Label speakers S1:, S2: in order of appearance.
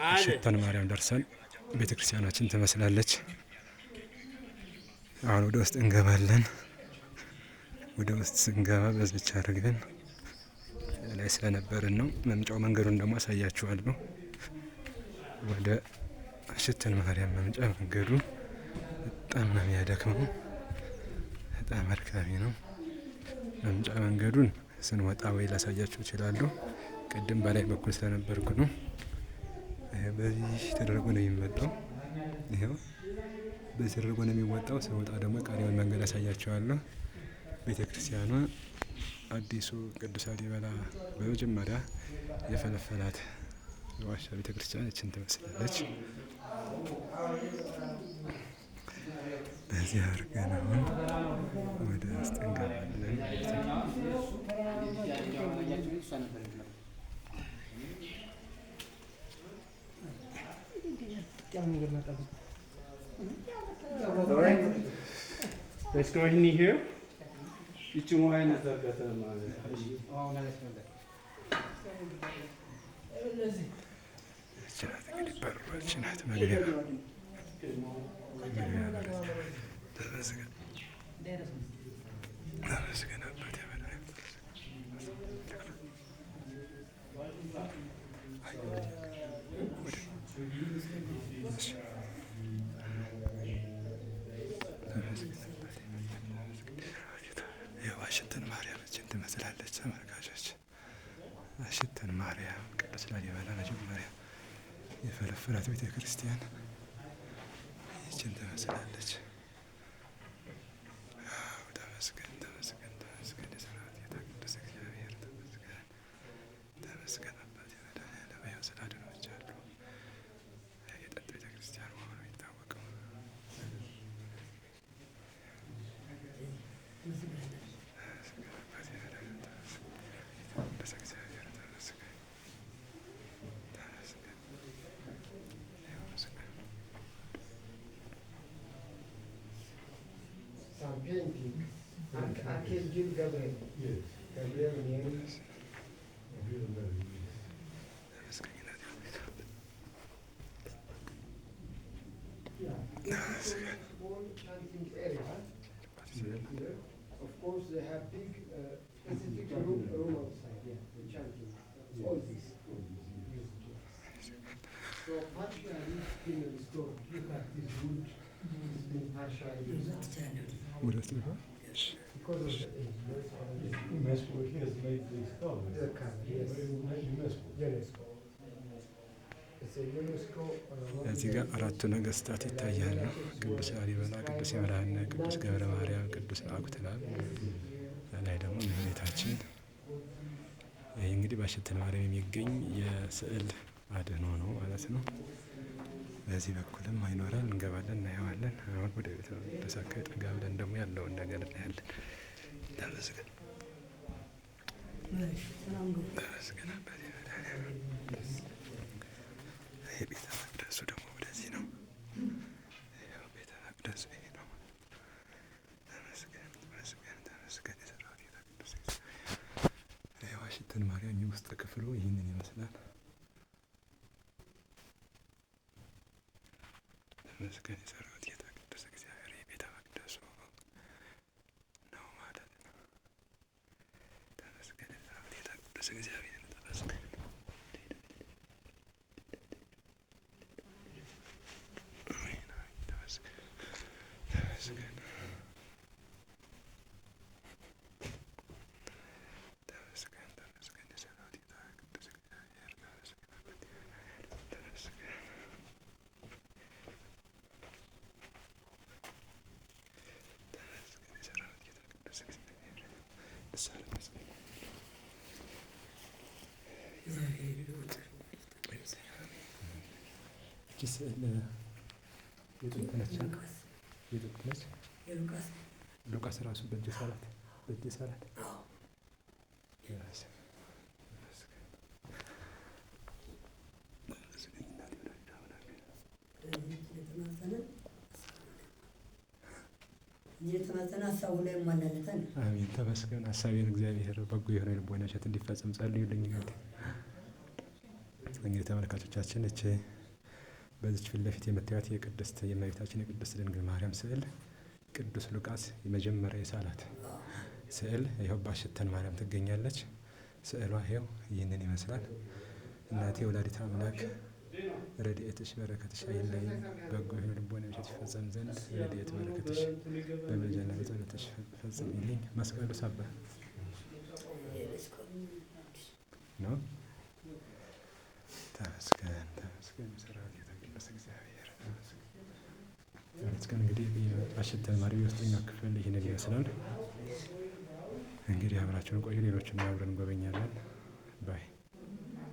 S1: አሸተን ማርያም ደርሰን ቤተክርስቲያናችን ትመስላለች። አሁን ወደ ውስጥ እንገባለን። ወደ ውስጥ ስንገባ በዚች አድርገን ላይ ስለነበርን ነው። መምጫው መንገዱን ደግሞ አሳያችኋለሁ። ወደ አሸተን ማርያም መምጫ መንገዱ በጣም ነው የሚያደክመው፣ በጣም አድካሚ ነው። መምጫ መንገዱን ስንወጣ ወይ ላሳያችሁ እችላለሁ። ቅድም በላይ በኩል ስለነበርኩ ነው። በዚህ ተደርጎ ነው የሚመጣው። ይኸው በዚህ ተደርጎ ነው የሚወጣው። ስንወጣ ደግሞ ቀሪውን መንገድ አሳያችኋለሁ። ቤተ ክርስቲያኗ አዲሱ ቅዱስ ላሊበላ በመጀመሪያ የፈለፈላት ዋሻ ቤተ ክርስቲያን ይችን ትመስላለች። በዚህ አድርገን አሁን ወደ ውስጥ እንገባለን።
S2: Let's go in here. 이쪽 와인을 닦아서
S1: ይችላት እንግዲህ በሮች ናት። መግቢያ መግቢያ በር ተመስገን ተመስገን አባቴ የዋሽንግተን ማርያም እችን ትመስላለች። ተመልካቾች ዋሽንግተን ማርያም ቅዱስ ላሊበላ መጀመሪያ የፈለፈላት ቤተ ክርስቲያን ይችን ትመስላለች። ተመስገን ተመስገን ተመስገን የሰራዊት ጌታ ቅዱስ እግዚአብሔር ተመስገን ተመስገን አባቴ መድኃኒዓለም። ይኸው ስዕለ አድኅኖች አሉ። የጥንት ቤተ ክርስቲያን መሆኑ የሚታወቀው ተመስገን አባቴ መድኃኒዓለም ተመስገን ቅዱስ እግዚአብሔር ተመስገን ተመስገን። ይኸው መስቀል
S3: Some painting. Archangel Gabriel.
S4: Yes.
S3: Gabriel Mary.
S4: Gabriel Mary, yes.
S1: ተመስገን እናቴ።
S3: Yeah.
S1: ተመስገን
S3: Small chanting area here. Of course, they have big specific room outside. Yeah, the chanting. All this. Used, yes. So partially it's been restored. Look at this wood. It's been partially restored
S1: ወደ ውስጥ ግባ።
S3: because of the age. Yes, already.
S4: UNESCO has made this cover.
S3: The cover, yes.
S4: UNESCO.
S3: UNESCO. It's a UNESCO.
S1: እዚህ ጋር አራቱ ነገስታት ይታያሉ። ቅዱስ ላሊበላ፣ ቅዱስ ይምርሃነ፣ ቅዱስ ገብረ ማርያም፣ ቅዱስ ናኩቶ ለአብ። ላይ ደግሞ እመቤታችን። ይህ እንግዲህ በአሸተን ማርያም የሚገኝ የስዕል አድህኖ ነው ማለት ነው። በዚህ በኩልም ይኖራል። እንገባለን፣ እናየዋለን። አሁን ወደ ቤተ መቅደስ አካባቢ ጠጋ ብለን ደግሞ ያለውን ነገር እናያለን። ተመስገን ተመስገን አባቴ መድኃኒዓለም። ይሄ ቤተ መቅደሱ ደግሞ ወደዚህ ነው። ይኸው ቤተ መቅደሱ ይሄ ነው። ተመስገን ተመስገን ተመስገን የሰራዊት ጌታ ቅዱስ እግዚአብሔር። የዋሽንግተን ማርያም የውስጥ ክፍሉ ይህንን ይመስላል። ተመስገን የሰራዊት ጌታ ቅዱስ እግዚአብሔር። ይህ ቤተ መቅደሱ ነው ማለት ነው። ተመስገን የሰራዊት ጌታ ቅዱስ እግዚአብሔር ተመስገን። ተመስገን ተመስገን ተመስገን ተመስገን የሰራዊት ጌታ ቅዱስ እግዚአብሔር ተመስገን አባቴ ተመስገን ተመስገን የሰራዊት ጌታ ቅዱስ እግዚአብሔር ንስሐ ለመስገን። ይቺ ስዕል የጥንት ነች። የጥንት ነች። ሉቃስ ራሱ በእጅ ሳላት፣ በእጅ ሳላት። ተመስገን ተመስገን እናቴ ወላዲተ አምላክ።
S5: እንጂ የተማጸነ ሀሳቡ ላይ ይሟላለታል።
S1: አሜን። ተመስገን። ሀሳቤን እግዚአብሔር በጎ የሆነ ልቦና መሻት እንዲፈጸም ጸልዩልኝ። እንግዲህ ተመልካቾቻችን፣ እቺ በዚች ፊት ለፊት የምታዩት የቅድስት የእመቤታችን የቅድስት ድንግል ማርያም ስዕል፣ ቅዱስ ሉቃስ የመጀመሪያ የሳላት ስዕል ይኸው ባሽተን ማርያም ትገኛለች። ስዕሏ ይኸው ይህንን ይመስላል። እናቴ ወላዲተ አምላክ፣ ረድኤትሽ በረከትሽ አይለይን። በጎ የሆነ ልቦና መሻት ይፈጸም ዘንድ ረድኤት በረከትሽ በምልጃና በጸሎትሽ ፈጽሚልኝ። መስቀሉ ሳባ ነው። ተመስገን ተመስገን፣ የሰራዊት ጌታ ቅዱስ እግዚአብሔር ተመስገን ተመስገን። እንግዲህ የባሽተን ማርያም የውስጠኛው ክፍል ይህንን ይመስላል። እንግዲህ አብራችሁን ቆዩ። ሌሎችን አብረን እንጎበኛለን። Bye.